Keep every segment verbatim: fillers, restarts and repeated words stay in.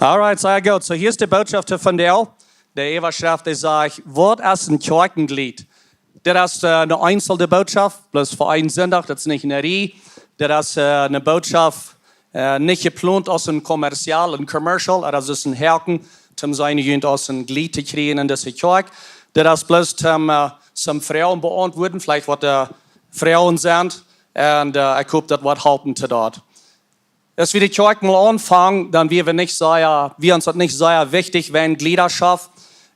Alright, sea goot. So, hia es de Botschaft von Deel. De Äwaschreft, dee sajcht: Waut es een Kjoakjenjlied? Dit es, äh, eene eensje Botschaft, bloos fa een Sindach, daut es nich eene Rieej. Dit es, äh, eene Botschaft, äh, nich jeplont aus een kommerziell, een commercial, daut es een Hoaken, om siene Jugend aus een Jlied to kjrieen en dise Kjoakj. Dit es bloos om, äh, some Froagen beauntwuaden, veleicht waut de Froagen sent. Un, äh, ekj hop, daut woat halpen to daut. Aus wie de Kjoakj mol aunfungen, dan wia wie nich sea, wia ons daut nich sea wichtich, wäajen Jliedaschoft.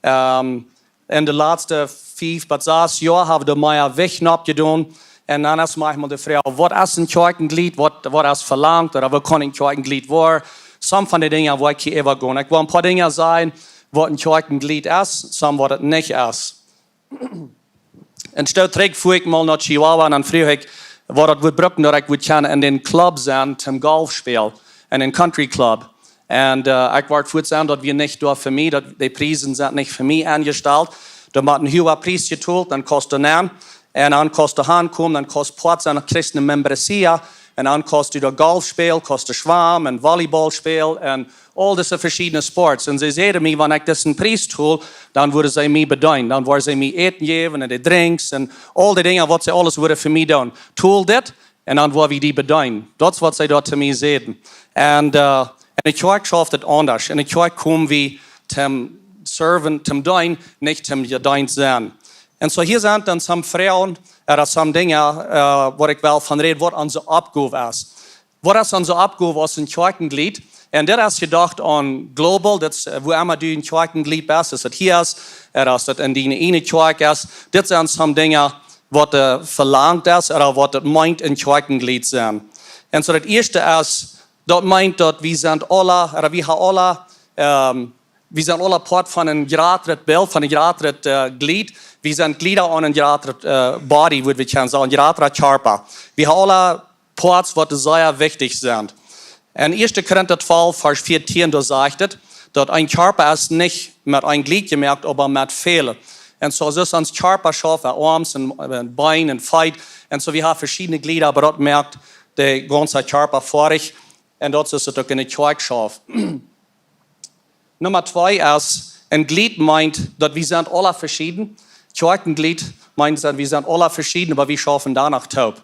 Ähm, en de latste fief bat sas Joa hab wie doa mea Jewicht oppjedonen. Un dan es maunchmol de Froag: Waut es een Kjoakjenjlied? Waut, waut es velangt? Ooda woo kaun een Kjoakjenjlied woaren? Some von de Dinja woa ekj hia äwagonen. Ekj well een poa Dinja sajen, waut een Kjoakjenjlied es, some waut et nich es. Un soo trigj fua ekj mol no Chihuahua un dan fruach ekj, waut daut wudd brucken, daut ekj wudd kjennen en dän Club sennen, toom Golf spälen, en een Country Club. Un, äh, ekj wort fuaz seenen, daut wia nich doa fa mie, daut, de Priesen sent nich fa mie enjestalt. Doa mott een huaga Pries jetolt, dan kaust du nenn. Un dan kaust du hankomen, dan kaust Poat sennen, dan kjrichst eene Membresía. Un dan kaust du doa Golf spälen, kaust du schwamen un Volleyball spälen un aul dise veschiedne Sports. Un see säden mie, wan ekj disen Pries tool, dan wudden see mie bedeenen. Dan wudden see mie Äten jäwen un de Drinks un aul de Dinja, waut see aules wudden fa mie doonen. Tool dit un dan woa wie die bedeenen. Daut es, waut see doa to mie säden. Un, äh, en de Kjoakj schauft et aundasch. En de Kjoakj kom wie toom serven, toom deenen, nich toom jedeent sennen. Un soo hia sent dan some Froagen, äh, some Dinja, äh, waut ekj well von räden, waut onse Oppgow es. Waut es onse Oppgow aus een Kjoakjenjlied? Un dit es jedocht aun global, daut es, äh, wua emma du een Kjoakjenjlied best, aus daut hia es, ooda aus daut en diene ieejne Kjoakj es. Dit sent some Dinja, waut, äh, velangt es, ooda waut et meent, een Kjoakjenjlied sennen. Un soo daut ieeschte es, daut meent, daut wie sent aula, ooda wie haben aula, ähm, wie sent aula Poat von een jratret Bilt, von een jratret, äh, Jlied. Wie sent Jlieda aun een jratret, äh, Body, wudd wie kjennen sajen, een jratret Kjarpa. Wie haben aula Poats, waut sea wichtich sent. En ieeschte Korinta twalf, Varsch vieetieen, doa sajcht et, daut een Kjarpa es nich met een Jlied jemoakt, oba met väle. Un soo es ons Kjarpa schauft, äh, Oarms un, äh, Been un Feet. Un soo, wie haben veschiedne Jlieda, oba daut moakt de gaunze Kjarpa foadich. Un daut es et uk en de Kjoakj schauft. Numma twee es, een Jlied meent, daut wie sent aula veschieden. Kjoakjenjlied meent, daut wie sent aula veschieden, oba wie schaufen doano toop.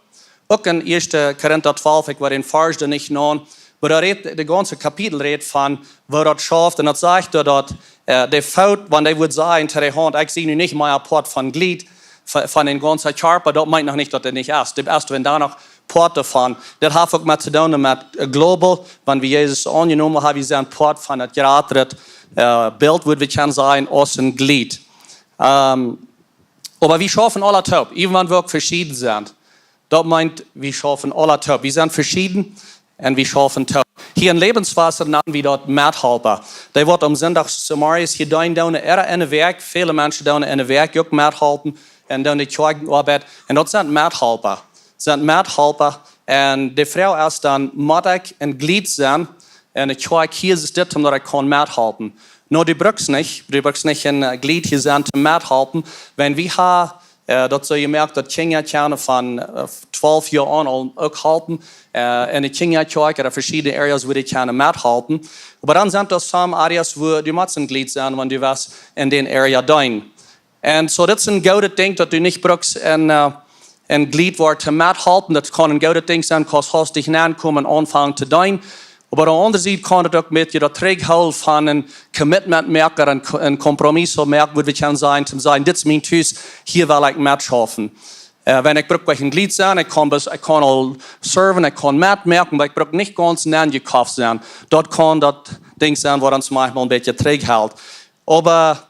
Uk en ieeschte Korinta twalf, ekj woa dän Varsch doa nich nanen, oba doa rät, de gaunze Kapitel rät von, woo daut schauft. Un daut sajcht doa, daut, äh, de Foot, wan dee wudd sajen to de Haunt: Ekj sie nu nich mea Poat von Jlied, von, von dän gaunzen Kjarpa, daut meent noch nich, daut dee nich es. Dee es doa noch Poat doavon. Daut haft uk met to doonen met, äh, global, wan wie Jesus aunjenomen haben, wie sent Poat von daut jratret, äh, Bilt, wudd wie kjennen sajen, aus een Jlied. Ähm, oba wie schaufen aula toop, even wan wie uk veschieden sent. Daut meent, wie schaufen aula toop. Wie sent veschieden un wie schaufen toop. Hia en Lebenswasser nanen wie daut Methalpa. Dee woat aum Sindach zemorjes hia deenen doonen, ooda en de Wäakj. Väle Menschen doonen en de Wäakj uk methalpen un doonen de Kjoakjenoabeit. Un daut sent Methalpa. Sent Methalpa. Un de Froag es dan, mott ekj een Jlied sennen? Un ekj hia es dit, om daut ekj kaun methalpen. No, du brukst nich, du brukst nich een, äh, Jlied hia sennen toom methalpen. Wan wie haben, äh, daut soo jemoakt, daut Kjinja kjennen von, äh, twalf Joa aun aul uk halpen, äh, en de Kjinjakjoakj ooda veschiedne Areas, wua dee kjennen methalpen. Oba dan sent doa some Areas, wua du motst een Jlied sennen, wan du west en dän Area deenen. Un soo, daut es een goodet Dinkj, daut du nich brukst een, äh, een Jlied woaren toom methalpen. Daut kaun een goodet Dinkj sennen, kaust haustich nenkomen un aunfangen to deenen. Oba aun de aundre Sied kaun et uk met die daut trigjhoolen von een Commitment moaken, een Ko-, een Kompromiss moaken, wudd wie kjennen sajen, toom sajen: Dit es mien Tus, hia well ekj metschaufen. Äh, wan ekj bruk een Jlied sennen, ekj kaun bes-, ekj kaun aul serven, ekj kaun metmoaken, oba ekj bruk nich gaunz nenjekoft sennen. Daut kaun daut Dinkj sennen, waut ons maunchmol een bät trigjhelt. Oba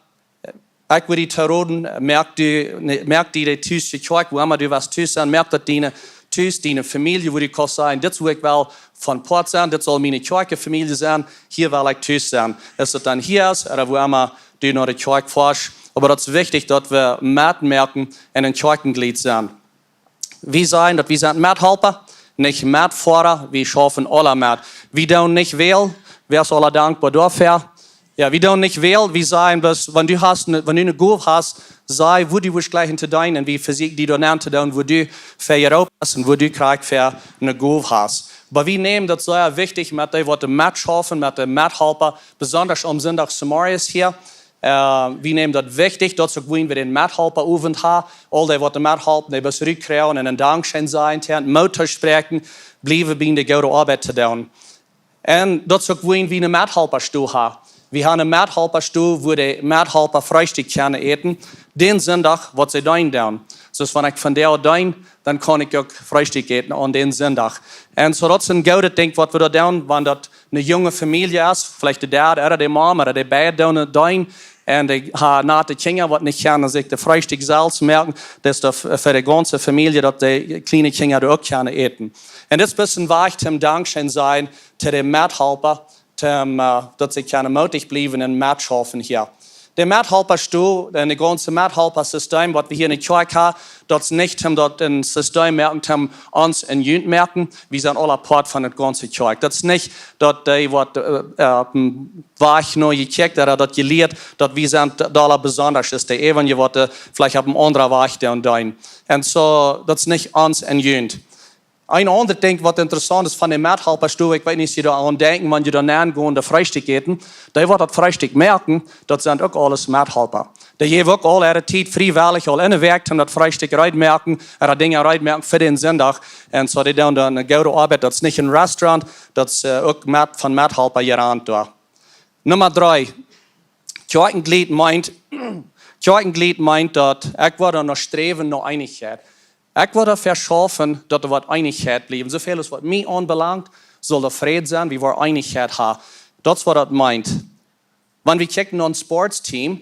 ekj wudd die to roden, moak die, nä, moak die de Tus to Kjoakj, wua emma du west Tus sennen, moak daut diene Tus, diene Famielje, wua du kaust sajen: Dit es wua ekj well von Poat sennen, dit saul miene Kjoakjfamielje sennen, hia well ekj Tus sennen. Es daut dan hia es, ooda wua emma du no de Kjoakj foascht. Oba daut es wichtich, daut wie metmoaken un een Kjoakjenjlied sennen. Wie sajen, daut wie sent Methalpa, nich Metfoara, wie schaufen aula met. Wie doonen nich väl, wie sent aula dankboa doafäa. Jo, wie doonen nich väl, wie sajen bloos, wan du hast, ne, wan du eene Gow hast, saj wua du wurscht jlikjen to deenen, un wie vesieekjen die doa aun to doonen, wua du fa jeroopen best un wua du krakjt fa eene Gow hast. Oba wie nämen daut sea wichtich met dee, waut doa metschaufen, met de Methalpa, besonda aum Sindach zemorjes hia. Äh, wie nämen daut wichtich, daut es uk, wua wie dän Methalpa-Owent haben, aul dee, waut doa methalpen, dee bloos rutkjrieen un een Dankscheen sajen, Moot toospräakjen, bliewen bie de goode Oabeit to doonen. Un daut es uk, wua wie eene Methalpastow haben. Wie haben eene Methalpastow, wua de Methalpa Freestikj kjennen äten, dän Sindach, waut see deenen doonen. Soo wan ekj vondoag deen, dan kaun ekj uk Freestikj äten aun dän Sindach. Un soo daut es een goodet Dinkj, waut wie doa doonen, wan daut eene junge Famielje es, veleicht de Dad ooda de Mom ooda de beid doonen deenen, un dee haben nate Kjinja, waut nich kjennen sikj de Freestikj selfst moaken, daut es fa de gaunze Famielje, daut de kjliene Kjinja doa uk kjennen äten. Un dit es bloos een Wajch toom Dankscheen sajen to de Methalpa, toom, äh, daut see kjennen mootich bliewen un metschaufen hia. De Methalpastow un de gaunze Methalpasystem, waut wie hia enne Kjoakj haben, daut es nich toom daut een System moaken, toom ons un junt moaken. Wie sent aula Poat von de gaunze Kjoakj. Daut es nich daut dee, waut, äh, äh, opp een Wajch no jekjikjt, ooda daut jelieet, daut wie sent doa besonda aus de Evangelie, waut, äh, veleicht opp een aundren Wajch doonen. Un soo, daut es nich ons un junt. Een aundret Dinkj, waut interessaunt es von de Methalpastow, ekj weet nich, aus jie doa aun denkjen, wan jie doa nenn gonen, de Freestikj äten, dee, waut daut Freestikj moaken, daut sent uk aules Methalpa. Dee jäwen uk aul äare Tiet friewellich aul enne Wäakj, om daut Freestikj reed moaken, äare Dinja reed moaken fa dän Sindach. Un soo, dee doonen doa eene goode Oabeit, daut es nich een Restaurant, daut es, äh, uk met, von Methalpa jerant doa. Numma dree. Kjoakjenjlied meent, Kjoakjenjlied meent daut, ekj woa doa no sträwen no Eenichkjeit. Ekj woa doafäa schaufen, daut doa woat Eenichkjeit bliewen. Soo väl aus waut mie aunbelangt, saul doa Fräd sennen, wie woaren Eenichkjeit haben. Daut es waut daut meent. Wan wie kjikjen no een Sportsteam,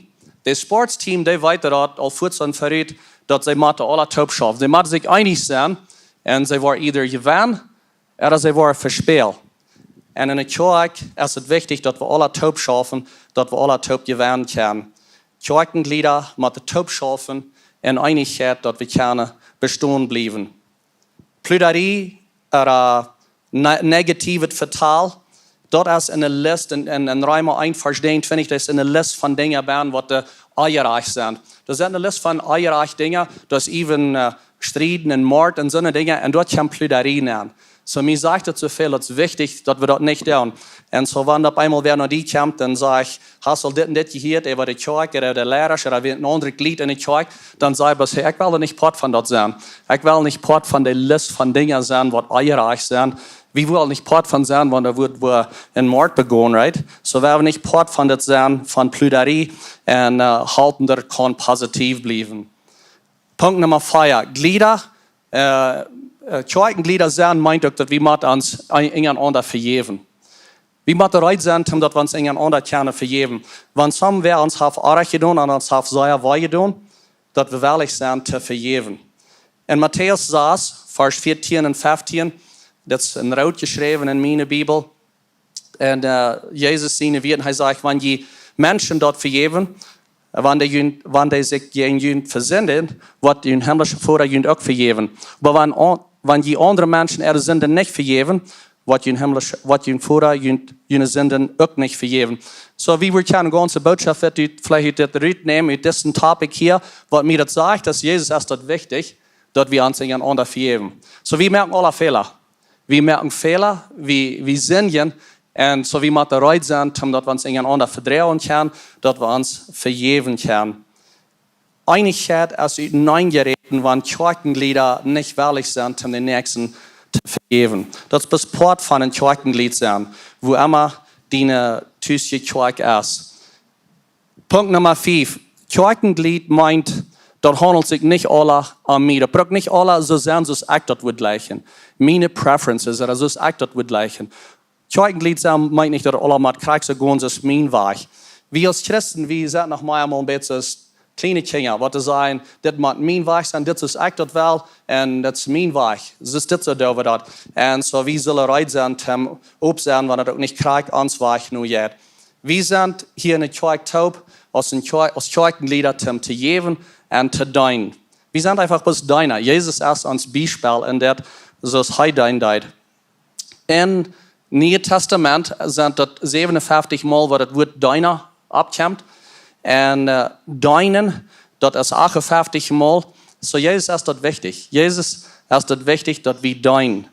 de Sportsteam, dee weeten daut aul fuaz aun verut, daut see motten aula toop schaufen. See motten sikj eenich sennen un see woaren either jewennen ooda see woaren vespälen. Un enne Kjoakj es et wichtich, daut wie aula toop schaufen, daut wie aula toop jewennen kjennen. Kjoakjenjlieda motten toop schaufen en Eenichkjeit, daut wie kjennen bestonen bliewen. Pludarie, ooda ne-, negatiewet Vetal, daut es enne List en, en, en Reema eent Varsch dreeuntwintich, daut es enne List von Dinja benn, waut de onjerajcht sent. Daut es enne List von onjerajchte Dinja, daut es even, äh, Strieden un Mort un soone Dinja, un doa kjemt Pludarie nenn. Soo, mie sajcht daut soo väl, daut es wichtich, daut wie daut nich doonen. Un soo, wan opp eemol wäa no die kjemt un sajcht, hast aul dit un dit jehieet äwa de Kjoakj, ooda de Liera, ooda wäa een aundret Jlied enne Kjoakj, dan saj bloos, hey, ekj well nich Poat von daut sennen. Ekj well nich Poat von de List von Dinja sennen, waut onjerajcht sent. Wie wellen nich Poat von sennen, wan doa woat, woat een Mort begonen, right? Soo, wie wellen nich Poat von dit sennen, von Pludarie, un, äh, halpen daut et kaun positiev bliewen. Punkt Numma vea. Jlieda, äh, äh, Kjoakjenjlieda sennen meent uk, daut wie motten ons een-, unjarenaunda vejäwen. Wie motten reed sennen, om daut wie ons unjarenaunda kjennen vejäwen. Wan wäa ons haft oajch jedonen un ons haft sea wee jedonen, daut wie wellich sent to vejäwen. En Matäus sas, Varsch vieetieen un feftieen, daut es en root jeschräwen en miene Bibel. Un, äh, Jesus siene Wieed, hee sajcht, wan jie Menschen daut vejäwen, wan dee junt, wan dee sikj jäajen junt vesindigen, woat jun himmlischa Voda junt uk vejäwen. Oba wan, wan jie aundre Menschen äare Sinden nich vejäwen, woat jun himmlisch-, woat jun Voda junt june Sinden uk nich vejäwen. Soo, wie wudden eene gaunze Bootschoft, waut wie veleicht ut dit rutnämen, ut disen Topic hia, waut mie daut sajcht, daut Jesus es daut wichtich, daut wie ons unjarenaunda vejäwen. Soo, wie moaken aula Fäla. Wie moaken Fäla, wie, wie sindjen, un soo wie motten reed sennen, om daut wie ons unjarenaunda vedroagen kjennen, daut wie ons vejäwen kjennen. Eenichkjeit es uteneen jeräten, wan Kjoakjenjlieda nich wellich sent, om dän Näakjsten to vejäwen. Daut es bloos Poat von een Kjoakjenjlied sennen, wua emma diene Tus Kjoakj es. Punkt Numma fief. Kjoakjenjlied meent, daut haundelt sikj nich aula om mie. Daut brukt nich aula soo sennen, soo aus ekj daut wudd jlikjen. Miene Preferences, ooda soo aus ekj daut wudd jlikjen. Kjoakjenjlied sennen meent nich, daut aula mott krakjt soo gonen, soo aus mien Wajch. Wie aus Christen, wie sent noch mau emol een bät soo aus kjliene Kjinja, waut to sajen, dit mott mien Wajch sennen, dit es soo aus ekj daut well, un daut es mien Wajch. Soo es dit soo, doo wie daut. Un soo, wie sellen reed sennen, om opp sennen, wan et uk nich krakjt ons Wajch no jeit. Wie sent hia enne Kjoakj toop, aus een Kjoakj-, aus Kjoakjenjlieda toom to jäwen un to deenen. Wie sent eefach bloos Deena. Jesus es ons Biespel en daut, soo aus hee deenen deed. Un Niee Tastament sent daut säwenunfeftich Mol, wua daut Wuat Deena oppkjemt. Un äh, Deenen, daut es achtunfeftich Mol. Soo, Jesus es daut wichtich. Jesus es daut wichtich, daut wie deenen.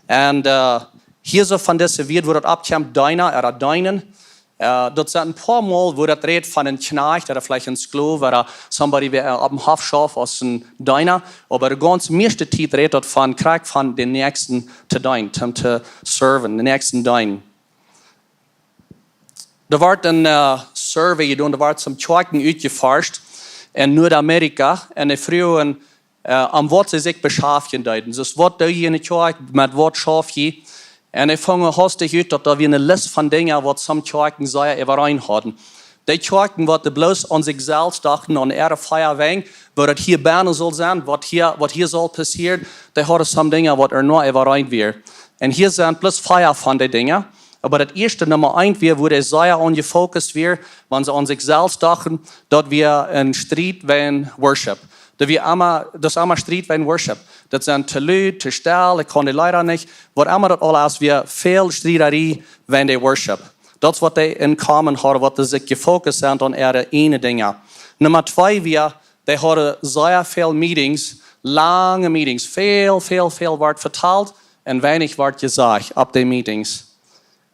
Un äh, hia soo von dise Wieed, wua daut oppkjemt, Deena, ooda Deenen, äh, daut sent een poa Mol, wua daut rät von een Kjnajcht, ooda veleicht een Sklow, ooda somebody, wäa äh, opp een Hoff schauft aus een Deena. Oba de gaunz mieeschte Tiet rät daut von, krakjt von dän Näakjsten to deenen, am to serven, dän Näakjsten deenen. Doa wort een äh, Survey jedonen, doa wort soone Kjoakjen utjeforscht en Nuadamerika. Un dee fruagen, äh, om waut see sikj beschaftjen deeden. Soo, waut doo jie enne Kjoakj, met waut schauf jie? Un dee fungen hastich ut, daut doa wia eene List von Dinja, waut soone Kjoakjen sea äwareen hauden. Dee Kjoakjen, waut doa bloos aun sikj selfst dochten, aun äare vea Wenj, woo daut hia bennen sull sennen, waut hia, waut hia sull passieren, dee hauden soone Dinja, waut ea noch äwareen wieren. Un hia sent bloos vea von dee Dinja. Oba daut ieeschte, Numma eent, wia, wua dee sea aun jefokust wieren, wan see aun sikj selfst dochten, daut wia een Striet wäajen Worship. Daut wia emma, daut es emma Striet wäajen Worship. Daut sent to lud, to stell, ekj kaun de Leeda nich. Waut emma daut aules es, wia väl Striederie wäajen de Worship. Daut es waut dee en common hauden, waut dee sikj jefokust sent aun äare ieejne Dinja. Numma twee wia, dee hauden sea väl Meetings, lange Meetings, väl, väl, väl wort vetalt un weinich wort jesajcht opp dee Meetings.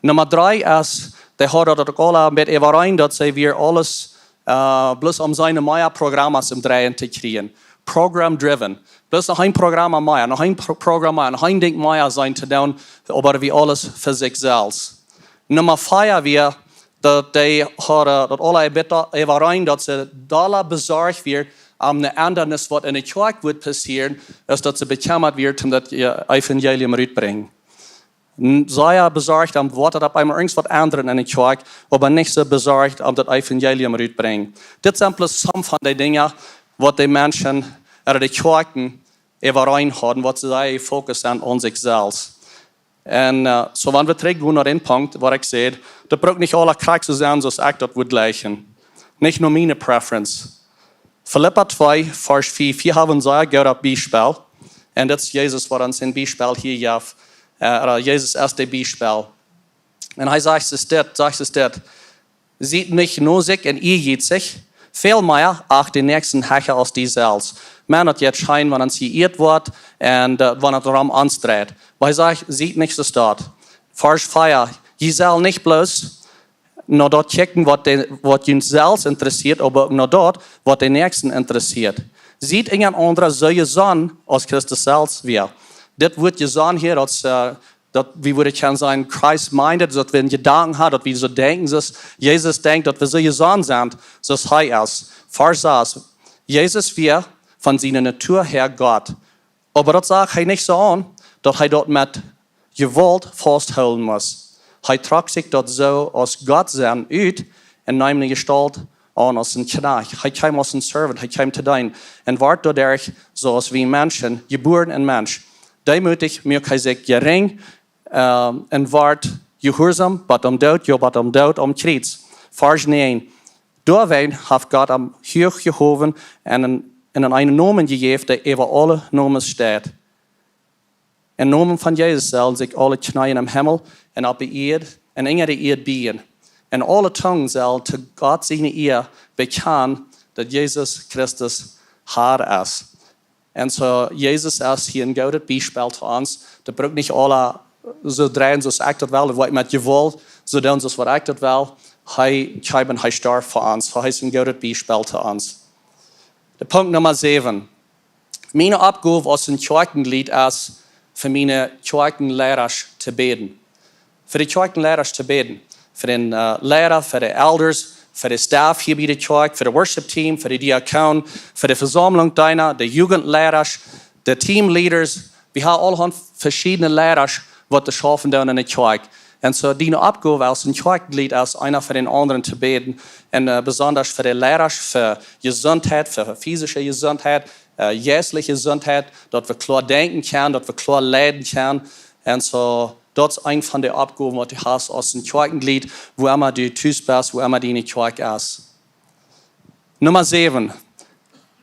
Numma dree es, dee hauden daut uk aula met äwareen, daut see wia aules äh, bloos om siene mea Programas em Dreien to kjrieen. Program driven. Bloos noch een Program mea, noch een Pro Program mea, noch een Dinkj mea sennen to doonen, oba wia aules fa sikj selfst. Numma vea wia, daut dee hauden daut aula äwareen, daut see dolla besorcht wieren om eene Endanis, waut enne Kjoakj wudd passieren, aus daut see bekjemmat wieren, om daut Evangelium rut to brinjen. Sea besorcht om waut daut opp eemol irjent waut endren enne Kjoakj, oba nich soo besorcht om daut Evangelium rut to brinjen. Dit sent bloos some von dee Dinja, waut dee Menschen, ooda dee Kjoakjen, äwareen hauden, waut see sea jefokust sent aun sikj selfst. Un äh, soo, wan wie trigjgonen no dän Punkt, waut ekj säd, daut brukt nich aula krakjt soo sennen, soo aus ekj daut wudd jlikjen. Nich no miene Preference. Filippa twee, Varsch fief, hia hab wie een sea goodet Biespel. Un dit es Jesus, waut ons een Biespel hia jeft. Äh, ooda Jesus es daut Biespel. Un hee sajcht es dit, sajcht es dit: Siet nich no sikj un ieejietsich, väl mea acht dän Näakjsten hecha aus die selfst. Maun daut jeit scheen, wan ons jeieet woat un äh, wan et doarom aunstreit. Oba hee sajcht, siet nich soo staut. Varsch vea: Jie sellen nich bloos no daut kjikjen, waut de, waut junt selfst interessieet, oba uk no daut, waut dän Näakjsten interessieet. Siet unjarenaunda soo jesonnen, aus Christus selfst wia. Dit Wuat jesonnen hia, daut äh, daut wie wudden kjennen sajen, Christ-minded, daut wie een Jedanken haben, daut wie soo denkjen, soo aus Jesus denkjt, daut wie soo jesonnen sent, soo aus hee es. Varsch sas: Jesus wia von siene Natua häa Gott. Oba daut sach hee nich soo aun, daut hee daut met Jewault fausthoolen must. Hee trock sikj daut soo aus Gott sennen ut un neem ne Jestault aun aus een Kjnajcht. Hee kjeem aus een servant, hee kjeem to deenen. Un wort doaderch, soo aus wie Menschen, jebuaren een Mensch. Deemootich muak hee sikj jerinj, äh, un wort jehuarsom bat aum Doot, jo, bat aum Doot aum Kjriez. Varsch näajen: Doawäajen haft Gott am huach jehowen un am, un am eenen Nomen jejäft, dee äwa aule Nomes steit. Em Nomen von Jesus sellen sikj aule Kjneeen em Himmel un opp de Ieed un unja de Ieed bieejen. Un aule Tungen sellen to Gott siene Iea bekjanen, daut Jesus Christus Herr es. Un soo, Jesus es hia een goodet Biespel to ons. Daut brukt nich aula soo dreien, soo aus ekj daut well, daut woat met Jewault soo doonen, soo aus waut ekj daut well. Hee kjeem un hee storf fa ons. Soo, hee es een goodet Biespel to ons. De Punkt Numma säwen. Miene Oppgow aus een Kjoakjenjlied es, fa miene Kjoakjenleidasch to bäden. Fa de Kjoakjenleidasch to bäden. Fa dän äh, Leida, fa de Elders, fa de Staff hia bie de Kjoakj, fa de Worship Team, fa de Diakonen, fa de Vesaumlunk Deena, de Jugendleidasch, de Team Leaders. Wie haben aulahaunt veschiedne Leidasch, waut to schaufen doonen enne Kjoakj. Un soo diene Oppgow aus een Kjoakjenjlied es, eena fa dän aundren to bäden. Un äh, besondasch fa de Leidasch, fa Jesuntheit, fa physische Jesuntheit, äh, jeistliche Jesuntheit, daut wie kloa denkjen kjennen, daut wie kloa leiden kjennen. Un soo, daut es eent von de Oppgowen, waut du hast aus een Kjoakjenjlied, wua emma du tus best, wua emma diene Kjoakj es. Numma säwen.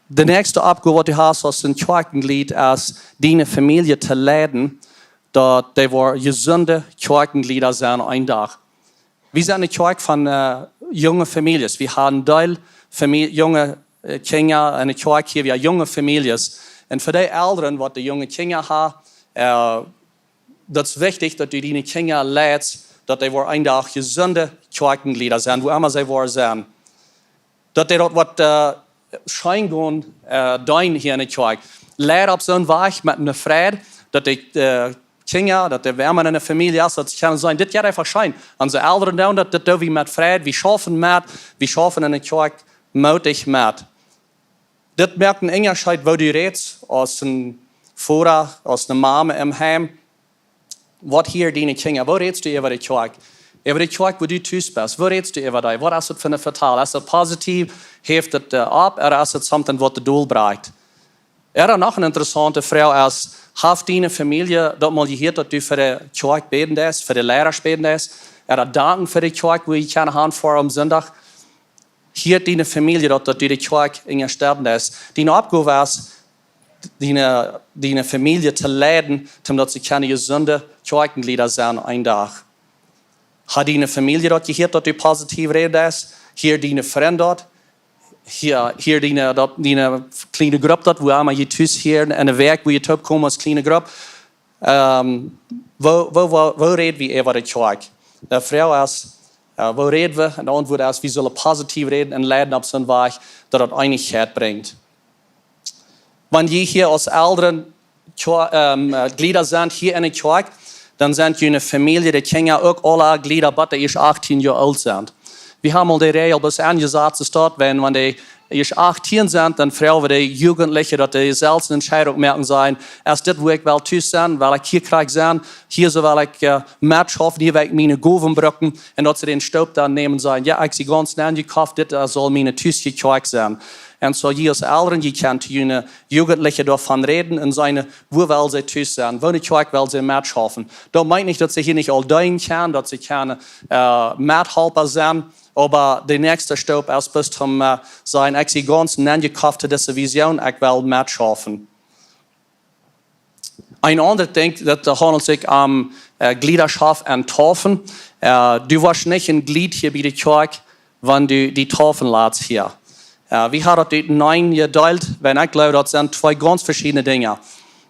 De näakjste Oppgow, waut du hast aus een Kjoakjenjlied, es diene Famielje to leiden. daut dee woaren jesunde Kjoakjenjlieda sennen een Dach. Wie sent eene Kjoakj von äh, junge Famieljes. Wie haben een Deel Famil junge äh, Kjinja en de Kjoakj hia, wie haben junge Famieljes. Un fa dee Elren, waut de junge Kjinja haben, äh, daut es wichtich, daut du diene Kjinja leitst, daut dee woaren een Dach jesunde Kjoakjenjlieda sennen, wua emma see woaren sennen. Daut dee daut waut äh, scheen gonen äh, deenen hia en de Kjoakj. Leid opp soon Wajch met eene Freid, daut de äh, Kjinja, daut de, wäa emma en de Famielje es, daut see kjennen seenen, dit jeit eefach scheen. Onse Elren doonen daut, dit doo wie met Freid, wie schaufen met, wie schaufen en de Kjoakj mootich met. Dit moakt een Unjascheet, woo du rätst, aus een Voda, aus eene Mame em Heim. Waut hia diene Kjinja, woo rätst du äwa de Kjoakj? Äwa de Kjoakj, wua du tus best, woo rätst du äwa dee? Waut es daut fa een Vetal? Es daut positiew, heft daut äh, opp, ooda es daut something, waut de Dol brinjt? Ooda noch eene interessaunte Froag es, haft diene Famielje daut mol jehieet, daut du fa de Kjoakj bäden deist, fa de Liera bäden deist, ooda danken fa de Kjoakj, wua jie kjennen gonen fa aum Sindach? Hieet diene Famielje daut, daut du de Kjoakj unjasteten deist? Diene Oppgow es, diene, diene Famielje to leiden, toom daut see kjennen jesunde Kjoakjenjlieda sennen een Dach. Haft diene Famielje daut jehieet, daut du positiew räden deist? Hieet diene Frind daut? Hieet, hieet diene, daut, diene kjliene Grupp daut, wua emma jie tus hia en de Wäakj, wua jie toopkomen aus kjliene Grupp? Ähm, woo, woo, woo, woo räd wie äwa de Kjoakj? De Froag es, äh, woo räd wie? Un de Auntwuat es, wie sellen positiew räden un leiden opp soon Wajch, daut daut Eenichkjeit brinjt. Wan jie hia aus Elren Kjoa- ähm, äh, Jlieda sent hia en de Kjoakj, dan sent june Famielje, de Kjinja uk aule Jlieda, bat dee ieescht achtieen Joa oolt sent. Wie haben aul de Räajel bloos aunjesat, es daut, wan, wan dee ieescht achtieen sent, dan froagen wie de Jugendliche, daut dee selfst eene Entscheidunk moaken sellen, es dit, wua ekj well tus sennen, well ekj hia krakjt sennen, hia soo well ekj äh, metschaufen, hia well ekj miene Gowen brucken, un daut see dän Staup dan nämen, sajen, jo, ekj sie gaunz nenjekoft, dit äh, saul miene Tus Kjoakj sennen. Un soo, jie aus Elren, jie kjennen to june Jugendliche doavon räden un sajen, wua well see tus sennen, woone Kjoakj well see metschaufen. Daut meent nich, daut see hia nich aul deenen kjennen, daut see kjennen äh, Methalpa sennen, oba de näakjste Staup es bloos toom äh, sajen, ekj sie gaunz nenjekoft to dise Visioon, ekj well metschaufen. Een aundret Dinkj, daut äh, haundelt sikj om äh, Jliedaschoft un Taufen. Äh, du woascht nich een Jlied hia bie de Kjoakj, wan du die taufen latst hia. Äh, wie haben daut uteneen jedeelt, wiels ekj jleew, daut sent twee gaunz veschiedne Dinja.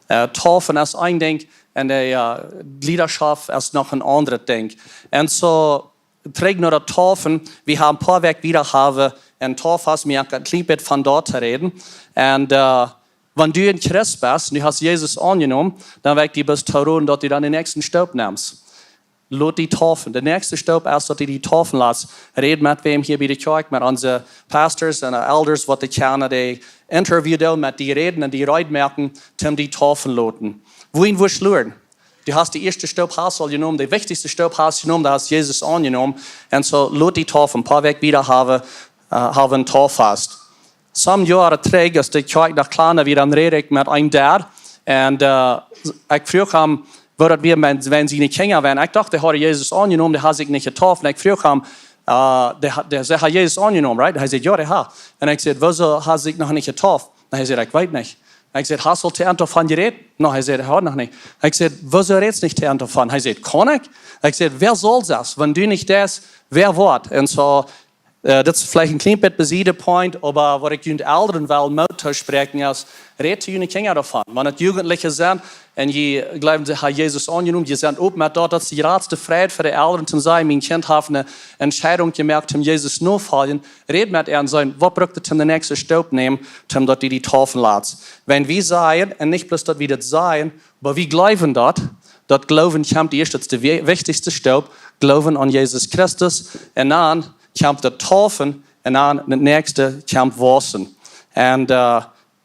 Äh, Taufen es een Dinkj un de äh, Jliedaschoft es noch een aundret Dinkj. Un soo, trigj no daut Taufen, wie haben een poa Wäakj wieda haben een Tauffaust, mie ekj een kjlien bät von daut to räden. Un äh, wan du een Christ best, du hast Jesus aunjenomen, dan well ekj die bloos toroden, daut du dan dän näakjsten Staup nemst. Lot die taufen. De näakjste Staup es, daut du die taufen latst. Räd met wäm hia bie de Kjoakj, met onse Pastors un äh, Elders, waut dee kjennen dee Interview doonen, met die räden un die reed moaken, toom die taufen loten. Wua en wurscht luren. Du hast de ieeschte Staup hast aul jenomen, de wichtichste Staup hast jenomen, du hast Jesus aunjenomen. Un soo lot die taufen, een poa Wäakj wieda haben äh, haben een Tauffaust. Some Joaren trigj, aus de Kjoakj noch kjlanda wia, dan räd ekj met een Dad. Un äh, ekj fruach am, woo daut wia met, met siene Kjinja, wiels ekj docht, dee haud Jesus aunjenomen, dee haud sikj nich jetauft. Un ekj fruach am, äh, dee, dee, see haud Jesus aunjenomen, right? Hee säd, jo, dee haud. Un ekj säd, wuasoo haud sikj noch nich jetauft? Un hee säd, ekj weet nich. Ekj säd, hast du to an doavon jerät? No, hee säd, hee haud noch nich. Ekj säd, wuasoo rätst nich to an doavon? Hee säd, kaun ekj? Ekj säd, wäa saul daut? Wan du nich deist, wäa woat? Un soo, äh, daut es veleicht een kjlien bät beside de point, oba waut ekj junt Elren well Moot toospräakjen es, rät to june Kjinja doavon. Wan et Jugendliche sent un jie jleewen, see haben Jesus aunjenomen, jie sent op met daut, daut es de jratste Freid fa de Elren, toom sajen, mien Kjint haft eene Entscheidunk jemoakt, om Jesus notofoljen, räd met an, sajen, waut brukt et, om dän näakjsten Staup nämen, toom daut du die taufen latst. Wan wie sajen, un nich bloos daut wie daut sajen, oba wie jleewen daut, daut Gloowen kjemt ieescht, daut es de wi-, wichtichste Staup, Gloowen aun Jesus Christus, un dan kjemt daut Taufen, un dan daut näakjste kjemt waussen. Un äh,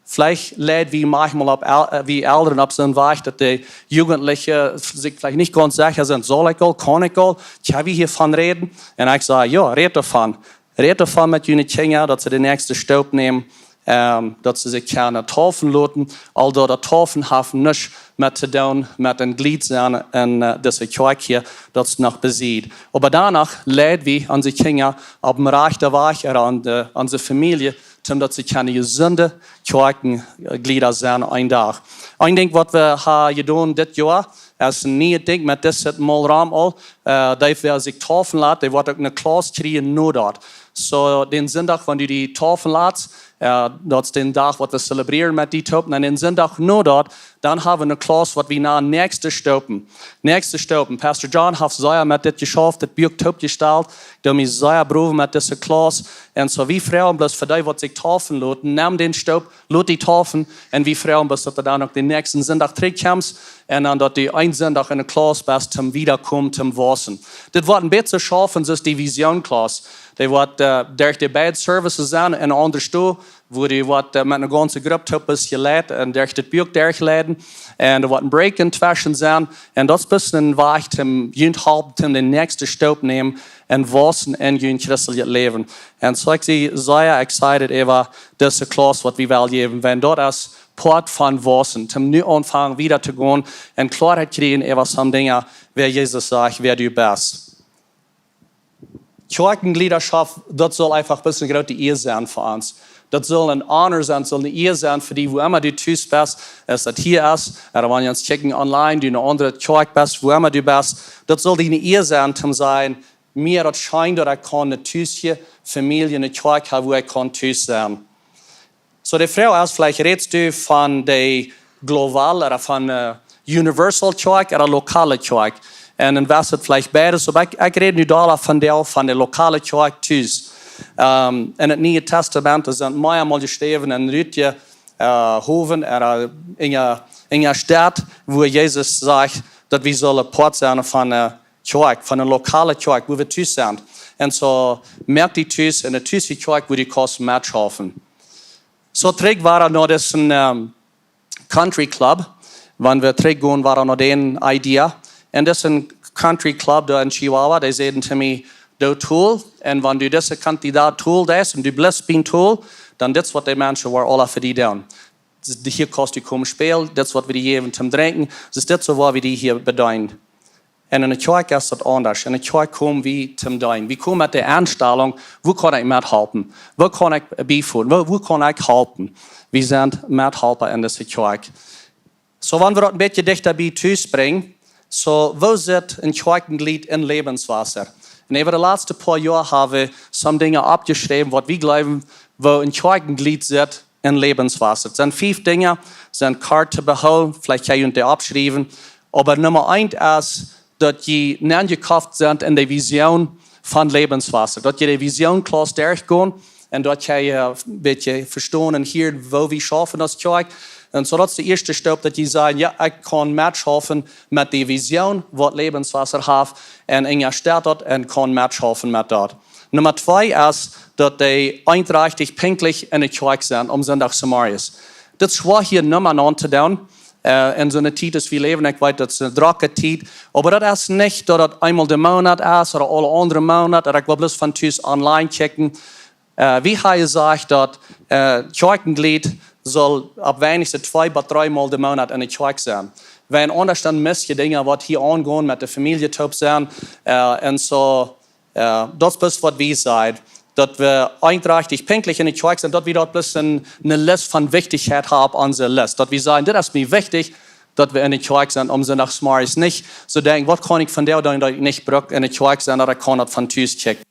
veleicht leid wie maunchmol opp El-, äh, wie Elren opp soon Wajch, daut de Jugendliche sikj veleicht nich gaunz secha sent, saul ekj aul, kaun ekj aul, kjenn wie hia von räden? Un ekj saj, jo, rät doavon. Rät doavon met june Kjinja, daut see dän näakjsten Staup nämen, ähm, daut see sikj kjennen taufen loten. Aulsoo daut Taufen haft nuscht met to doonen met een Jlied sennen en äh, dise Kjoakj hia, daut es noch besied. Oba doano leid wie onse Kjinja opp dän rajchten Wajch aun, äh, onse Famielje, toom daut see kjennen jesunde Kjoakjenjlieda sennen een Dach. Een Dinkj, waut wie haben jedonen dit Joa, Es een nieet Dinkj met dit Mol rom aul. Äh, dee, wäa sikj deepen lat, dee woat uk eene Klauss kjrieen no daut. Soo, dän Sindach, wan du die deepen latst, äh, daut es dän Dach, waut wie zelebrieren met die toop. Un dän Sindach no daut, dan hab wie eene Klauss, waut wie nanen näakjste Staupen. Näakjste Staupen. Pastor John haft sea met dit jeschauft, dit Buak toopjestalt. Dee es sea broow met dise Klauss. Un soo, wie froagen bloos fa dee, waut sikj deepen loten, nemm dän Staup, lot die deepen. Un wie froagen bloos, daut du dan uk dän näakjsten Sindach trigjkjemst. Un dan, daut du een Sindach enne Klauss best, toom wiedakomen, toom wausen. Dit woat een bät schaufen, soo aus dee Vision Klauss. Dee woat, äh, derch de beid Services sennen, enne aundre Stow, wua dee woat, äh, met eene gaunze Grupp toop jeleit un derch dit Buak derchleiden. Un doa woat een Break entweschen sennen. Un daut es een bät een Wajch, toom junt halpen, toom dän näakjsten Staup nämen un wausen en jun christeljet Läwen. Un soo, ekj sie sea excited äwa dise Klauss, waut wie wellen jäwen. Wan daut es Poat von wausen, toom nu aunfangen, wieda to gonen un Kloaheit kjrieen äwa some Dinja, wäa Jesus sajcht, wäa du best. Kjoakjenjliedaschoft, daut saul eefach een bät eene groote Ea sennen fa ons. Daut saul een Honor sennen, saul eene Ea sennen fa die, wua emma du tus best, es daut hia es, ooda wan du ons kjikjen online, du enne aundre Kjoakj best, wua emma du best. Daut saul die eene Ea sennen, toom sajen, mie daut scheen, daut ekj kaun eene tusje Famielje, eene Kjoakj haben, wua ekj kaun tus sennen. Soo, de Froag es, veleicht rätst du von de Global ooda von, äh, Universal Kjoakj ooda lokale Kjoakj. Un dan wia et veleicht beides, oba ekj, ekj räd nu doa von de, von de lokale Kjoakj tus. Ähm, en daut Niee Tastament, doa sent mea mol jeschräwen en Rutje, äh, Howen ooda en, en Staut, wua Jesus sajcht, daut wie sellen Poat sennen von, äh, Kjoakj, von eene lokale Kjoakj, wua wie tus sent. Un soo moak die tus enne tusje Kjoakj, wua du kaust metschaufen. Soo trigj wia no disen, ähm, Country Club, wan wie trigjgonen wieren no dän Idee. Un disen Country Club doa en Chihuahua, dee säden to mie, doo Tool, un wan du dise Kantität Tool deist un du blifst bie Tool, dan dit es waut de Menschen woaren aula fa die doonen. Hia kaust du komen spälen, dit es waut wie die jäwen toom drinkjen, dit es soo waut wie die hia bedeenen. Un enne Kjoakj es daut aundasch. Enne Kjoakj komen wie toom deenen. Wie komen met de Enstalunk, woo kaun ekj methalpen? Woo kaun ekj biefoaren? Woo, woo kaun ekj halpen? Wie sent Methalpa en dise Kjoakj. Soo, wan wie daut een bät dichta bie tus brinjen, soo, woo sitt een Kjoakjenjlied en Lebenswasser? Un äwa de latste poa Joa hab wie some Dinja oppjeschräwen, waut wie jleewen, woo een Kjoakjenjlied sitt en Lebenswasser. Et sent fief Dinja, sent kort to behoolen, veleicht kaun jie dee oppschriewen. Oba Numma eent es, daut jie nenjekoft sent en de Vision von Lebenswasser. Daut jie de Vision Klauss derchgonen un daut jie, äh, een bät vestonen un hieren, woo wie schaufen aus Kjoakj. Un soo daut es de ieeschte Staup, daut jie sajen, jo, ekj kaun metschaufen met de Vision, waut Lebenswasser haft, un enjesteet daut un kaun metschaufen met daut. Numma twee es, daut dee eendrajchtich pinkjlich enne Kjoakj sent, om Sindach zemorjes. Daut es schwoa hia Numma aun to doonen, äh, en soone Tiet aus wie läwen. Ekj weet, daut es eene drocke Tiet. Oba daut es nich, daut daut eemol de Moonat es, ooda aule aundre Moonat, ooda ekj well bloos von tus online kjikjen. Äh, wie haben jesajcht, daut, äh, Kjoakjenjlied saul opp weinichstens twee bat dree Mol de Moonat enne Kjoakj sennen. Wan aundasch dan mist jie Dinja, waut hia aungonen met de Famielje toop sent, äh, un soo, äh, daut es bloos waut wie sajen, daut wie eendrajchtich pinkjlich enne Kjoakj sent, daut wie daut bloos eene, eene List von Wichtichkjeit haben opp onse List. Daut wie sajen, dit es mie wichtich, daut wie enne Kjoakj sent om Sindach zemorjes, nich soo denkjen, waut kaun ekj vondoag doonen, daut ekj nich bruk enne Kjoakj sennen, daut ekj kaun daut von tus kjikjen.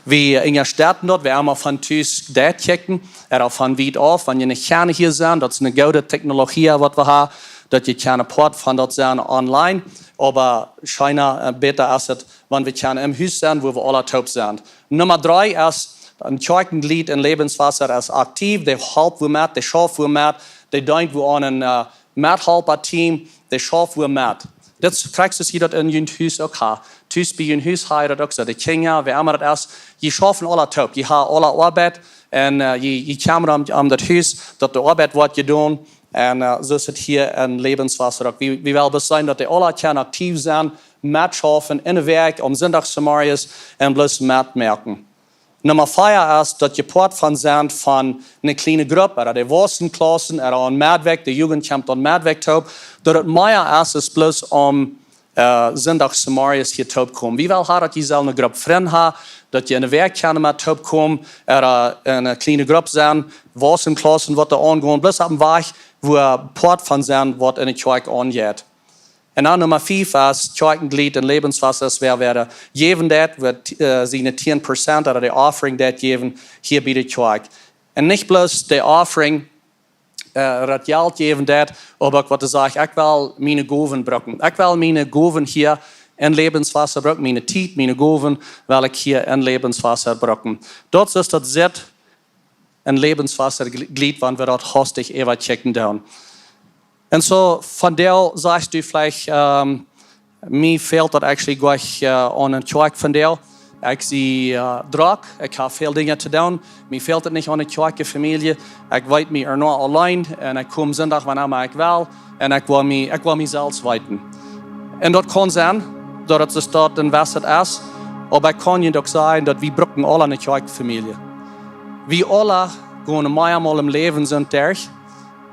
Wie enjesteeten daut, wie emma von tus daut kjikjen, ooda von wiet auf, wan jie nich kjennen hia sennen, daut es eene goode Technologie, waut wie haben, daut jie kjennen Poat von daut sennen online, oba scheena, äh, bäta es et, wan wie kjennen em Hus sennen, wua wie aula toop sent. Numma dree es, een Kjoakjenjlied en Lebenswasser es aktiv, dee halpt wie met, dee schauft wie met, dee deent wie aun een, äh, Methalpa-Team, dee schauft wie met. Dit kjrichst du hia daut en jun Hus uk haben. Tus bie jun Hus hab jie daut uk soo. De Kjinja, wäa emma daut es, jie schaufen aula toop. Jie haben aula Oabeit un, äh, jie, jie kjemren om, om daut Hus, daut de Oabeit woat jedonen. Un, äh, soo es et hia en Lebenswasser uk. Wie, wie wellen bloos seenen, daut dee aula kjennen aktiv sennen, metschaufen en de Wäakj, om Sindach zemorjes un bloos metmoaken. Numma vea es, daut jie Poat von sent von eene kjliene Grupp, ooda de Wausenklaussen, ooda aun Meddwäakj, de Jugend kjemt aun Meddwäakj toop, daut et mea es, es bloos om, äh, Sindach zemorjes hia toop komen. Wie wellen haben, daut jie selfst eene Grupp Frind haben, daut jie en de Wäakj kjennen met toop komen, ooda eene kjliene Grupp sennen, Wausenklaussen, waut doa aungonen, bloos opp een Wajch, wua Poat von sent, waut enne Kjoakj aunjeit. Un dan Numma fief es Kjoakjenjlied un Läwenswota, wäa, wäa jäwen deit, woat, äh, siene tieen Prozent ooda de Offering deit jäwen hia bie de Kjoakj. Un nich bloos de Offering, äh, daut Jelt jäwen deit, oba uk waut hee sajcht, ekj well miene Gowen brucken. Ekj well miene Gowen hia enn Läwenswota brucken, miene Tiet, miene Gowen well ekj hia enn Läwenswota brucken. Daut es daut Sitt enn Läwenswota Jlied, wan wie daut hastich äwakjikjen doonen. Un soo, vondoag sajchst du veleicht, ähm, mie fält daut actually goa, äh, aun eene Kjoakj vondoag. Ekj sie, äh, drock, ekj hab väl Dinja to doonen. Mie fält daut nich aun eene Kjoakj, Famielje. Ekj weet mie ea noch auleen un ekj kom Sindach, wanea emma ekj well. Un ekj well mie, ekj well mie selfst weeten. Un daut kaun sennen, daut et soo es, daut een Wesset es, oba ekj kaun junt uk sajen, daut wie brucken aula eene Kjoakjfamielje. Wie aula gonen mau emol em Läwen sent derch,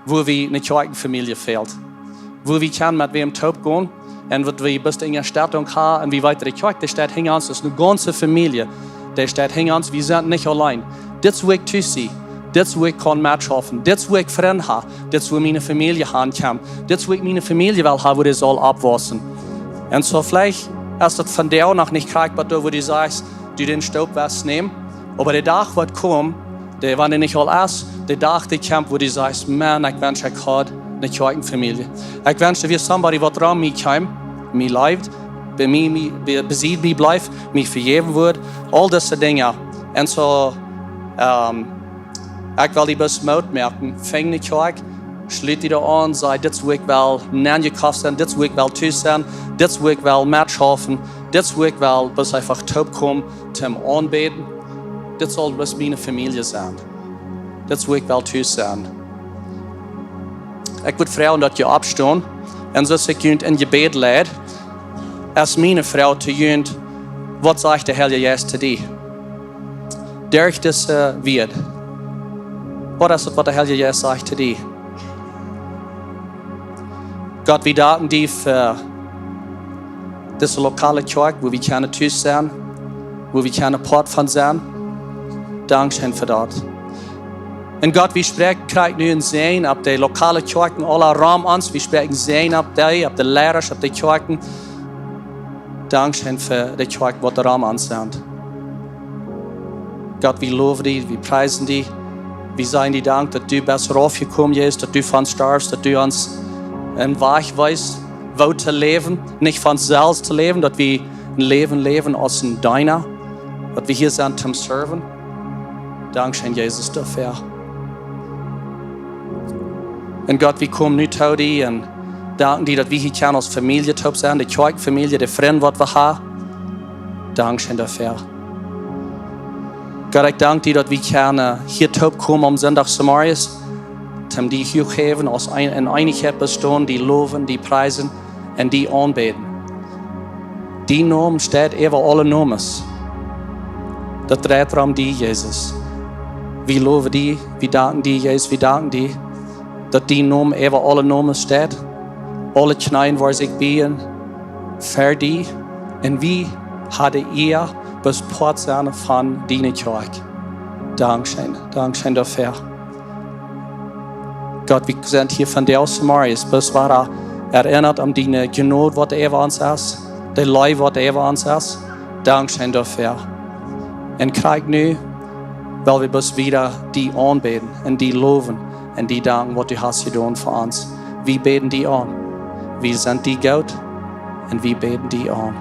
wua wie eene Kjoakjfamielje fält. Wua wie kjennen met wäm toop gonen un waut wie best Unjastettunk haben un wie weeten, de Kjoakj, dee steit hinja ons, es eene gaunze Famielje, dee steit hinja ons, wie sent nich auleen. Dit es wua ekj tus sie, dit es wua ekj kaun metschaufen, dit es wua ekj Frind hab, dit es wua miene Famielje hankjemt, dit es wua ekj miene Famielje well haben, wua dee saul oppwaussen. Un soo veleicht es daut vondoag noch nich krakjt, oba doa, wua du sajchst, du dän Staup west nämen, oba de Dach woat komen, dee, wan dee nich aul es, de Dach, dee kjemt, wua du sajchst, Maun, ekj wensch, ekj haud eene Kjoakjfamielje. Ekj wensch, doa wia somebody, waut rom mie kjeem, mie leeft, bie mie, mie, bie, besied mie blift, mie vejäwen wudd, aul dise Dinja. Un soo, ähm, ekj well die bloos Moot moaken, fang eene Kjoakj, schliet die doa aun, saj, dit es wua ekj well nenjekoft sennen, dit es wua ekj well tus sennen, dit es wua ekj well metschaufen, dit es wua ekj well bloos eefach toop komen, toom aunbäden. Dit saul bloos miene Famielje sennen. Dit es wua ekj well tus sennen. Ekj wudd froagen, daut jie oppstonen. Un soo aus ekj junt enn Jebäd leid, es miene Froag to junt, waut sajcht de Heilje Jeist to die? Derch dise Wieed. Waut es daut, waut de Heilje Jeist sajcht to die? Gott, wie danken die fa dise lokale Kjoakj, wua wie kjennen tus sennen, wua wie kjennen Poat von sennen. Dankscheen fa daut. Un Gott, wie spräakjen krakjt nu een Säajen opp de lokale Kjoakjen aula rom ons. Wie spräakjen Säajen opp dee, opp de Leida, opp de Kjoakjen. Dankscheen fa de Kjoakj, waut rom ons sent. Gott, wie lowen die, wie priesen die. Wie sajen die Dank, daut du best raufjekomen, Jesus, daut du fa ons storfst, daut du ons een Wajch weist, woo to läwen, nich fa ons selfst to läwen, daut wie een Läwen läwen aus een Deena, daut wie hia sent toom serven. Dankscheen, Jesus, doafäa. Un Gott, wie komen nu to die un danken die, daut wie hia kjennen aus Famielje toop sennen, de Kjoakjfamielje, de Frind, waut wie haben. Dankscheen doafäa. Gott, ekj dank die, daut wie kjennen hia toop komen aum Sindach zemorjes, toom die huach häwen, aus een, enn Eenichkjeit bestonen, die lowen, die priesen un die aunbäden. Dien Nomen steit äwa aule Nomes. Daut dreit rom die, Jesus. Wie lowen die, wie danken die, Jesus, wie danken die, daut dien Nomen äwa aule Nomes steit. Aule Kjneeen woaren sikj bieejen ver die. Un wie haben de Ea, bloos Poat sennen von diene Kjoakj. Dankscheen, dankscheen doafäa. Gott, wie sent hia vondoag zemorjes, bloos wada erinnat aun diene Jnod, waut äwa ons es, de Leew, waut äwa ons es. Dankscheen doafäa. Un krakjt nu well wie bloos wieda die aunbäden un die lowen un die danken, waut du hast jedonen fa ons. Wie bäden die aun. Wie sent die goot un wie bäden die aun.